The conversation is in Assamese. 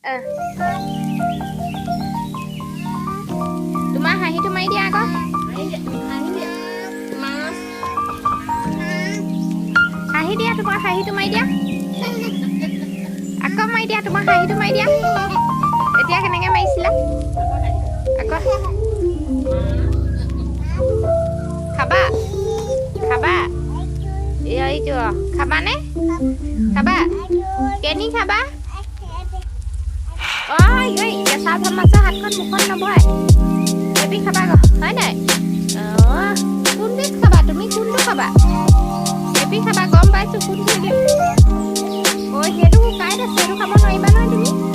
আহ। তোমাৰ হাঁহিটো মাৰি দিয়া আকৌ। মাছ। হাঁহি দিয়া, তোমাৰ হাঁহিটো মাৰি দিয়া। আকৌ মাৰি দিয়া, তোমাৰ হাঁহিটো মাৰি দিয়া। এতিয়া কেনেকে মাৰিছিলা আকৌ? খাবা, খাবা। এইটো খাবানে? খাবা? কেনি খাবা? ঐ ঐ, কেঁচা মাছৰ হাতখন মুখত নভৰাই। বেবী, খাবা গৈ হয় নাই? অঁ, কোনবিধ খাবা তুমি? কোনটো খাবা বেবী? খাবা, গম পাইছো। কোনটো? ঐ, সেইটো কাঁইট আছে, সেইটো খাব নোৱাৰিবা নহয় তুমি।